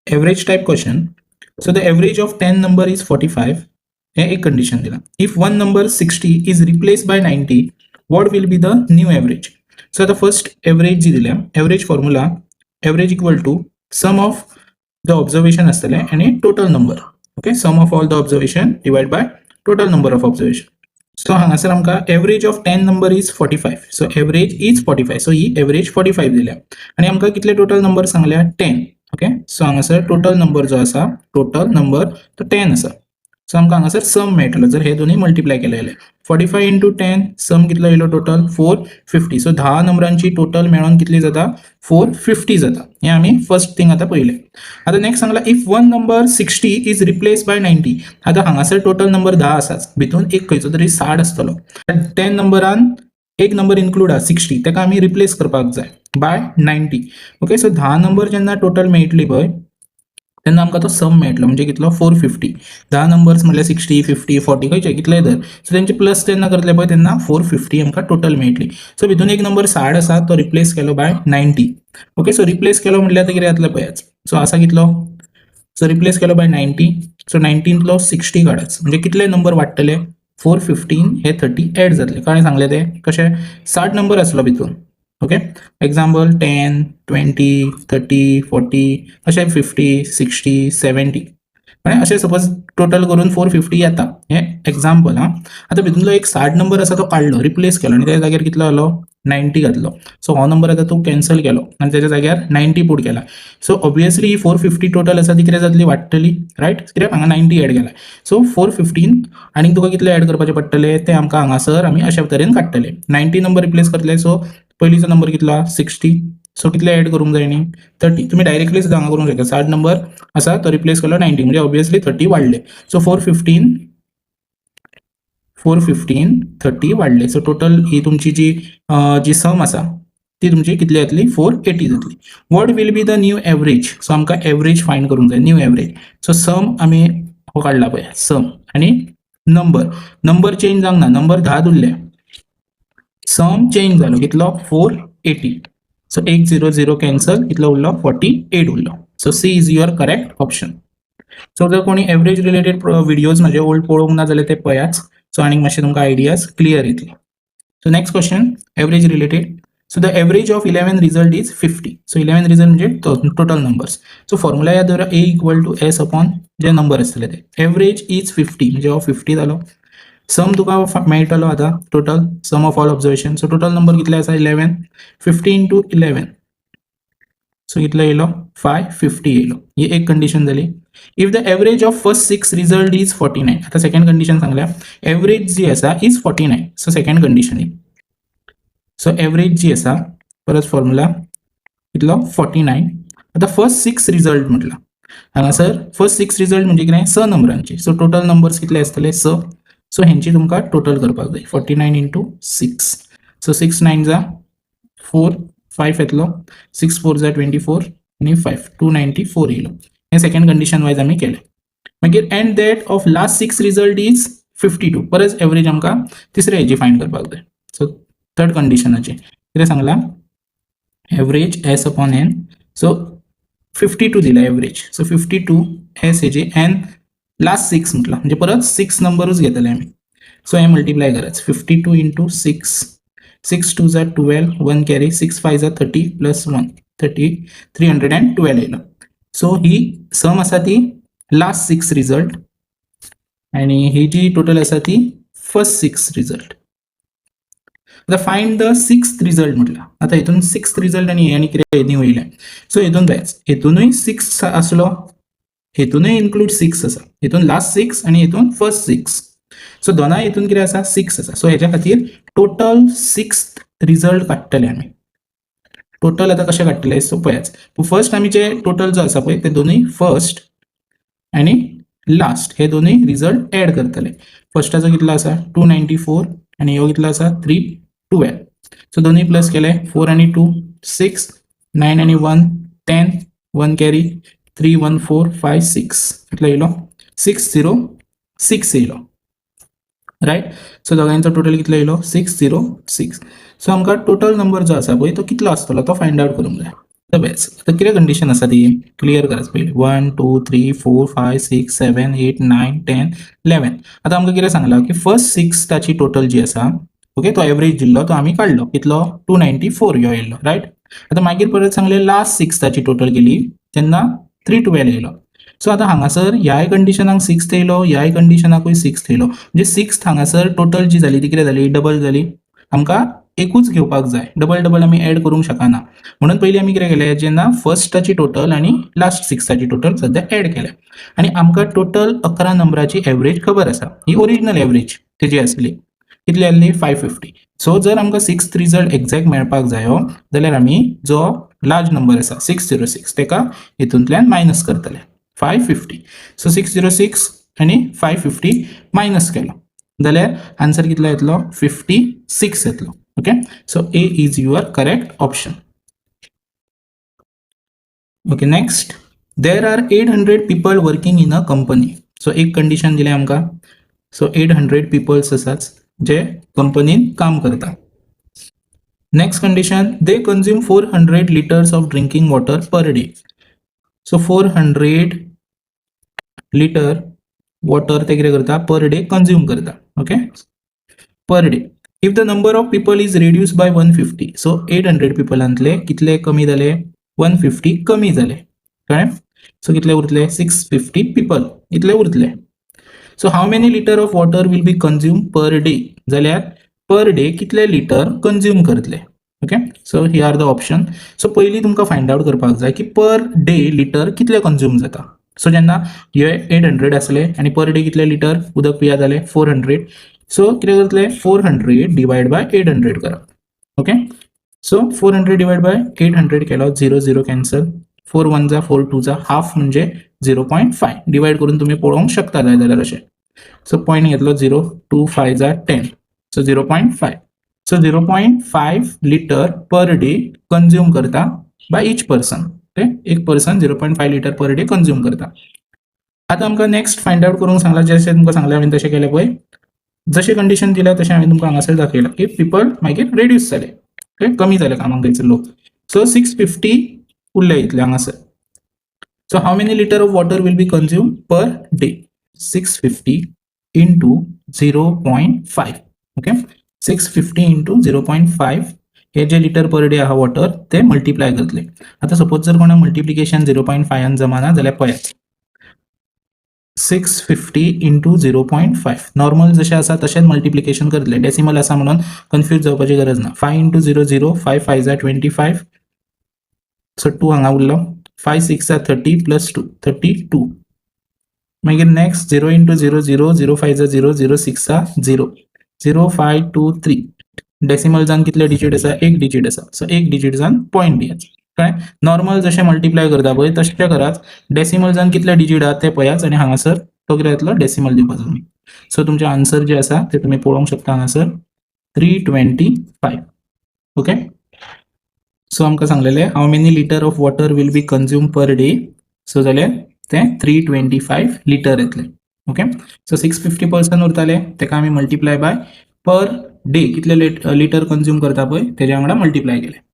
Average type question. So the average of 10 number is 45. हे एक condition दिला. If one number 60 is replace by 90, what will be the new average? So आता first average जी दिल्या, average formula, average equal to sum of the observation आसतलें आनी total number, okay? Sum of all the observation divide by total number of observation. So हांगासर आमकां average of 10 number is 45, so average is 45. So he average forty five दिल्या आनी आमकां कितले total number सांगल्या? Ten. Okay, so हांगासर total number जो आसा, टोटल नंबर तो टेन आसा. सो आमकां हांगासर सम मेळटलो जर हे दोनूय मल्टिप्लाय केले जाल्यार. 45 into 10, sum कितलो येयलो टोटल? Four fifty. सो धा नंबरांची टोटल मेळोन कितली जाता? फोर फिफ्टी जाता. हें आमी फर्स्ट थिंग आतां पळयलें. आतां नेक्स्ट सांगला, if one number 60 is replace by 90. आतां हांगासर टोटल नंबर धा आसाच, भितून एक खंयचो तरी साठ आसतलो. टेन नंबरान एक नंबर इन्क्लूड आसा सिक्स्टी, ताका आमी रिप्लेस करपाक जाय बाय नायन्टी. ओके, सो धा नंबर जेन्ना टोटल मेळटली पळय, तेन्ना आमकां तो सम मेळटलो, म्हणजे कितलो? Four fifty. धा नंबर्स म्हटल्यार सिक्स्टी, फिफ्टी, फोर्टी, खंयचे कितले धर. सो तेंचे प्लस जेन्ना करतले पळय, तेन्ना फोर फिफ्टी आमकां टोटल मेळटली. सो भितून एक नंबर साठ आसा, तो रिप्लेस केलो बाय नायन्टी. ओके, सो रिप्लेस केलो म्हटल्यार आतां कितें जातलें पळयात. सो आसा कितलो? सो रिप्लेस केलो बाय नायन्टी, सो नायन्टींतलो सिक्स्टी काडाच, म्हणजे कितले नंबर वाडटले? फोर फिफ्टीन हे थर्टी एड जातले. कळ्ळें सांगलें तें कशें? साठ नंबर आसलो भितून, okay, example 10, 20, 30, 40, अशें फिफ्टी, सिक्स्टी, सेवेंटी, कळ्ळें? अशें सपोज टोटल करून फोर फिफ्टी येता, हें एग्जाम्पल. आं, आतां भितूनलो एक साठ नंबर आसा, तो काडलो, रिप्लेस केलो आनी तेज्या जाग्यार कितलो आलो? नायन्टी घातलो. सो हो नंबर आतां तूं कॅन्सल केलो आनी तेज्या जाग्यार नायन्टी पूट केला. सो ऑब्वियसली ही फोर फिफ्टी टोटल आसा ती कितें जातली? वाडटली, रायट? कित्याक हांगा नायन्टी एड केला. सो फोर फिफ्टीन आनीक तुका कितले एड करपाचे पडटले, ते आमकां हांगासर आमी अशा तरेन काडटले. नायन्टी नंबर रिप्लेस करतले, सो पयलींचो नंबर कितलो आहा? सिक्स्टी. सो कितले एड करूंक जाय न्ही? थर्टी. तुमी डायरेक्टली सुद्दां हांगा करूंक शकता. साठ नंबर आसा, तो रिप्लेस केलो नायन्टी, म्हणजे ऑब्वियसली थर्टी वाडले. So 415, 415 30 वाडले. सो टोटल ही तुमची जी सम आसा, ती तुमची कितली जातली? फोर एटी जातली. What will be the new average? So आमकां एवरेज फायंड करूंक जाय, न्यू एवरेज. सो सम आमी हो काडला पळय, सम आनी नंबर. नंबर चेंज जावंक ना, नंबर धा उरले. सम चेंज जालो, कितलो? Four eighty. सो एक झिरो झिरो कॅन्सल, कितलो उरलो? फोर्टी एट उरलो. So C is your correct option. So जर कोणी एवरेज रिलेटेड व्हिडिओज म्हाजे ओल्ड पळोवंक ना जाल्यार ते पळयाच. सो आनीक मातशें तुमकां आयडियाज क्लियर येतली. So next question, average related. So the average of 11 result is 50. So 11 result म्हणजे टोटल नंबर्स. सो फॉर्म्युला याद दवरा, A equal to S upon J number आसतले ते. एवरेज is fifty, म्हणजे हो फिफ्टी जालो. सम तुका मेळटलो आतां total sum of all observation. So total number कितले आसा? 11. 50 into 11. So कितलो येयलो? फाय फिफ्टी येयलो. ही एक कंडिशन जाली. If the average of first six result is 49. आतां सेकंड कंडिशन सांगल्या, एवरेज जी आसा is 49. So second condition he. So average जी आसा, परत फॉर्म्युला कितलो? Forty nine. आतां फर्स्ट सिक्स रिजल्ट म्हटलां हांगासर. फर्स्ट सिक्स रिजल्ट म्हणजे कितें? स नंबरांची. सो टोटल नंबर्स कितले आसतले? स. सो हेंची तुमकां टोटल करपाक जाय, 49 into six. So six nine za 4 5 येतलो, सिक्स फोर जा ट्वेंटी फोर आनी फायव, टू नायन्टी फोर येयलो. हें सेकंड कंडिशन वायज आमी केलें. मागीर and that of last six result is 52. परत एवरेज आमकां तिसऱ्या हेजी फायंड करपाक जाय. सो थर्ड कंडिशनाचे कितें सांगलां? Average S upon N. So 52 दिला average, so 52 S हेजी, एन लास्ट सिक्स म्हटलं, म्हणजे परत सिक्स नंबरूच घेतले आमी. सो हे मल्टिप्लाय करायचं, 52 into six. Six two za 12, one carry, six five za 30 plus one 30, 312 येयलो. सो ही सम आसा ती लास्ट सिक्स रिजल्ट आणि ही जी टोटल आसा ती फर्स्ट सिक्स रिजल्ट. आता फायंड the sixth result म्हटलं. आता हितून सिक्स्थ रिजल्ट आनी हे आनी कितें न्यू येयलें. सो हितून पळयात, हितूनय सिक्स आसलो, हितूनय इन्क्लूड सिक्स आसा. हितून लास्ट सिक्स आनी हितून फर्स्ट सिक्स. सो दोनाय हितून कितें आसा? सिक्स आसा. सो हेच्या खातीर टोटल सिक्स्थ रिजल्ट काडटले आमी. टोटल आतां कशें काडटले? सो पळयात, फर्स्ट आमी जे टोटल जो आसा पळय, ते दोनूय फर्स्ट आनी लास्ट हे दोनूय रिजल्ट एड करतले. फर्स्टाचो कितलो आसा? Two ninety four. आनी ह्यो कितलो आसा? Three twelve. सो दोनूय प्लस केले, फोर आनी टू सिक्स, नायन आनी one 10, one carry, three one four five six. कितलो येयलो? सिक्स झिरो सिक्स येयलो, रायट? सो दोगांयचो टोटल कितलो येयलो? Six zero six. सो आमकां टोटल नंबर जो आसा पळय, तो कितलो आसतलो, तो फायंड आवट करूंक जाय. The batch. आतां कितें कंडिशन आसा ती क्लियर करात पयलीं. One, two, three, four, five, six, seven, eight, nine, 10, 11. आतां आमकां कितें सांगलां की फर्स्ट सिक्स ताची टोटल जी आसा, ओके, तो एवरेज दिल्लो तो आमी काडलो. कितलो? 294 ह्यो येयलो, रायट? आतां मागीर परत सांगलें, लास्ट सिक्स ताची टोटल केली तेन्ना 312 येयलो. सो आतां हांगासर ह्याय कंडिशनाक सिक्स येयलो, ह्याय कंडिशनाकूय सिक्स येयलो, म्हणजे सिक्स हांगासर टोटल जी जाली ती कितें जाली? डबल जाली. आमकां एकूच घेवपाक जाय, डबल डबल आमी एड करूंक शकना. म्हणून पयलीं आमी कितें केलें, जेन्ना फर्स्टाची टोटल आनी लास्ट सिक्साची टोटल सद्या एड केल्या आनी आमकां टोटल 11 नंबराची एवरेज खबर आसा. ही ओरिजिनल एवरेज तेजी आसली. कितली आसली? 550. सो जर आमकां सिक्स्थ रिजल्ट एग्जॅक्ट मेळपाक जायो जाल्यार आमी जो लार्ज नंबर आसा 606, तेका हितूंतल्यान मायनस करतले, 550. सो 606 आनी 550 मायनस केलो जाल्यार आन्सर कितलो येतलो? 56 येतलो. Okay, so A is your correct option. Okay, next. There are 800 people working in a company. So एक कंडिशन दिलें आमकां. सो 800 पिपल्स आसात जे कंपनीन काम करता. Next condition, they consume 400 liters of drinking water per day. So 400 liter water ते कितें करता? पर डे कंज्यूम करता, okay, per day. If the number of people is reduce by 150, so 800 पिपलांतले कितले कमी जाले? 150 कमी जाले, कळ्ळें? सो कितले उरतले? 650 पिपल इतले उरतले. So how many liter of water will be consume per day? जाल्यार पर डे कितले लिटर कंज्यूम करतले? Okay, so here are the option. So पयलीं तुमकां फायंड आवट करपाक जाय की पर डे लिटर कितले कंज्यूम जाता. सो जेन्ना हे 800 आसले आनी पर डे कितले लिटर उदक पिया जाले? 400. सो कितें करतले? 400 डिवायड बाय 800 करप. Okay, so 400 divide by 800 केलो, zero zero cancel, four one za, four two za, half म्हणजे 0.5. डिवायड करून तुमी पळोवंक शकता जाय जाल्यार अशें. सो पॉयंट घेतलो, zero, two five za 10, so 0.5. So 0.5 liter per day consume करता बाय इच पर्सन. ओके, एक person 0.5 liter per day consume करता. आतां आमकां नेक्स्ट फायंड आवट करूंक सांगलां. जशें तुमकां सांगलें, हांवें तशें केलें पळय. जशें कंडिशन दिल्या तशें हांवें तुमकां हांगासर दाखयलां की पिपल मागीर रेड्यूस जाले, ओके, कमी जाले कामाक थंयसर लोक. सो 650 उरले इतले हांगासर. So how many liter of water will be consume per day? 650 into 0.5. Okay, 650 into 0.5, हे जे लिटर पर डे आहा वॉटर, ते मल्टिप्लाय करतले. आतां सपोज जर कोणाक मल्टिप्लिकेशन 0.5न जमाना जाल्यार पळयात, 650 into 0.5, normal जशें आसा तशेंच मल्टिप्लिकेशन करतले. डेसिमल आसा म्हणून कन्फ्यूज जावपाची गरज ना. Five into zero zero, five five za 25, so two हांगा उरलो. Five six za 30 plus two, 32. मागीर next, zero into zero zero, zero five za zero, zero six za zero, zero five two three. डेसिमलजान कितले digit आसा? एक digit आसा. So एक डिजीटजान point दियात. कळ्ळें? नॉर्मल जशें मल्टिप्लाय करता पळय तशें करात. डेसिमलजान कितले डिजीट आहात ते पळयात आनी हांगासर तो कितें येतलो, डेसिमल दिवपाचो तुमी. सो तुमचें आन्सर जें आसा तें तुमी पळोवंक शकता हांगासर, 325. ओके, सो आमकां सांगलेलें, how many liter of water will be consume per day? So जाल्यार तें 325 लिटर येतलें. ओके, सो 650 पर्सन उरताले, तेका आमी मल्टिप्लाय बाय पर डे कितले लिटर कंज्यूम करता पळय तेज्या वांगडा मल्टिप्लाय केले.